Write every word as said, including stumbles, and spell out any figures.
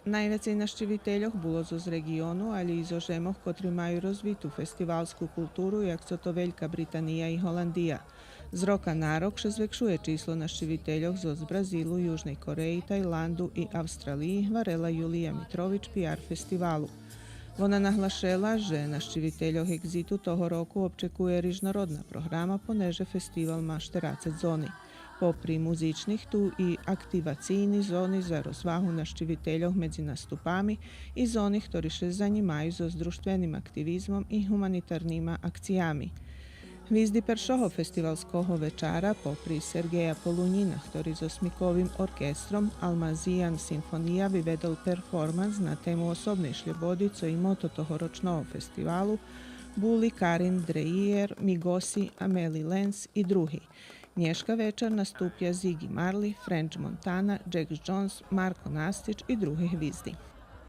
Найвецей нащивительох було зоз реґиону, алє и зоз жемох котри маю розвиту фестивалску културу, як цо то Велька Британия и Голандия. З рока на рок ше звекшує число нащивительох зоз Бразилу, Южней Кореї, Тайланду и Австралиї, гварела Юлия Митрович, пиар фестивалу. Вона наглашела же нащивительох Еґзиту того року обчекує рижнородна програма, понеже фестивал ма штерацец зони. Попри музичних, ту и активацийни зони за розвагу нащивительох медзи наступами и зони хтори ше занїмаю зоз дружтвеним активизмом и гуманитарнима акциями. Гвизди першого фестивалского вечара, попри Сергея Полунїна, хтори зоз смиковим оркестром Алмазиян симфония виведол перформанс на тему особней шлєбоди, цо и мото тогорочного фестивалу, були Карин Дреїер, Миґоси, Амели Ленс и други. Нєшка вечар наступя Зиґи Марли, Френч Монтана, Джекс Джонс, Марко Настич и други гвизди.